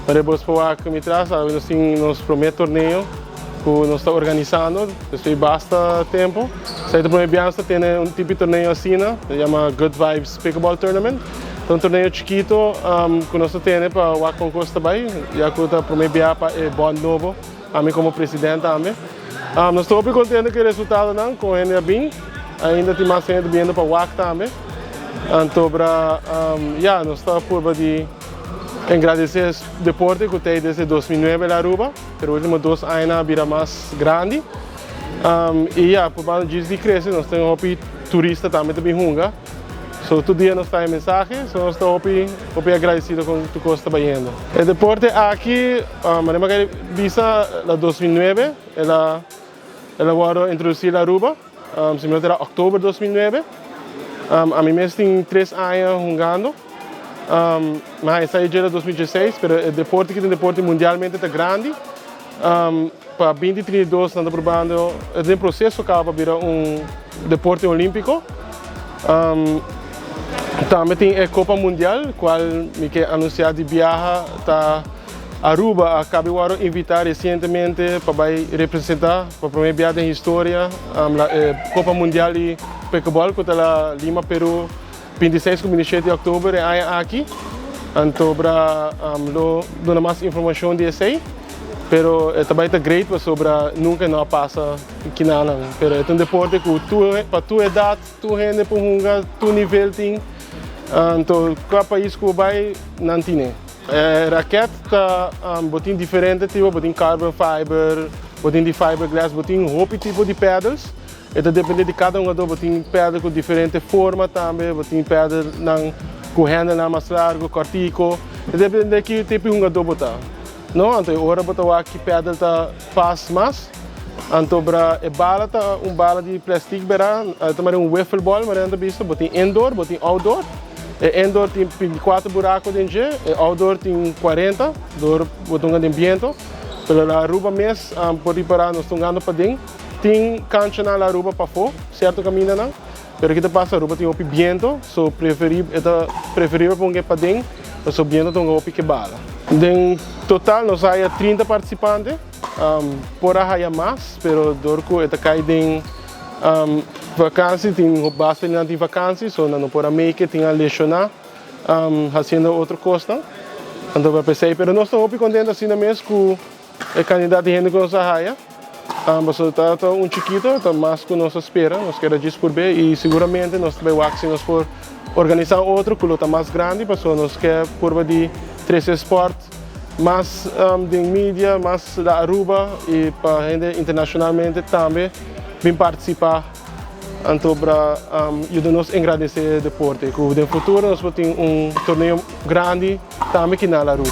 Manera bos por wak mi tras, awe nos tin nos prome torneo ku nos ta organisando despues di basta tempu. Esaki ta prome biaha nos ta tene un tipo di torneo asina, e yama Good Vibes Pickleball Tournament. Ta un torneo chikito ku nos ta tene pa wak kon kos ta bai, ya ku ta prome biaha pa e bond nobo, ami komo president tambe. Nos ta hopi kontento ku e resultadonan, kon hende a bin. Ainda tin mas hende ta biniendo pa wak tambe. Anto bra, ya, nos ta purba di engradesé es deporte ku ta ei desde 2009 na Aruba, pero ultimo dos añanan a bira mas grandi. I ya, purbando djis di krese, nos tin hopi turista tambe ta bin hunga. So tur dia nos ta haña mensahe, so nos ta hopi hopi agradesido kon tur kos ta bayendo. E deporte aki, manera mi a kere bisa, na 2009 el a el a wòrdu introdusí na Aruba. Si mi no ta era oktober 2009. Ami mes tin tres aña hungando. Mi haña esei dje na 2016, pero e deporte aki ta un deporte mundialmente ta grandi. Pa 2032 nan ta probando, e ta den proseso kaba pa bira un deporte olímpiko. Tambe tin e Kopa Mundial, kual mi ke anunsiá di biaha ta Aruba a kabi wòrdu invitá resientemente pa bai representá pa promé bia den historia la e Kopa Mundial di Pickleball ku ta la Lima, Peru 26 ku 27 di òktober e aña aki. Anto bra lo duna mas informashon di esei, pero e ta bai ta great pasobra nunka e no a pasa kinanan. Pero e ta un deporte ku tur pa tur edat, tur hende por hunga, tur nivel tin. Anto kua pais ku bo bai nan tine. E raket ta bo tin diferente tipo, bo tin carbon fiber, bo tin di fiberglass, bo tin hopi tipo di paddles. E ta depende di kada hungador, bo tin paddle ku diferente forma tambe, bo tin paddlenan ku hendelnan mas largo, kòrtiko. E ta depende ki tipo di hungador bo ta. No, anto e ora bo ta wak ki paddle ta pas mas. Anto bra e bala ta un bala di plastic bera, ta mare un wiffle ball mare nan ta bisa, bo tin indoor, bo tin outdoor. E indoor tin 24 buraco den dje, e outdoor tin 40, door bo ta hunga den biento. Pero na Aruba mes por ripara nos ta hungando paden, tin canchanan na Aruba pafo, cierto camindanan, pero ki ta pasa Aruba tin hopi biento, so preferi e ta preferibel pa hunga e paden, pasobra biento ta hunga hopi ke bala. Den total nos haya 30 participante. Por a haya mas, pero dor ku e ta kai den vakansi, tin basta di nan tin vakansi, so nan no por a make it, tin a leshoná hasiendo otro kosnan. Anto pa p'esei, pero nos ta hopi kontento asina mes ku e kantidat di hende ku nos a haya, pasobra ta un chikito, ta mas ku nos a spera, nos keda djis purb'é i siguramente nos ta bai wak si nos por organisá otro ku lo ta mas grandi, pasobra nos ke purba di trese spòrt Mas den media, mas na Aruba y pa hende internacionalmente tambe bin participa anto pra yuda nos engrandece e deporte cu den futuro nos por tin un torneo grandi tambe ki na Aruba.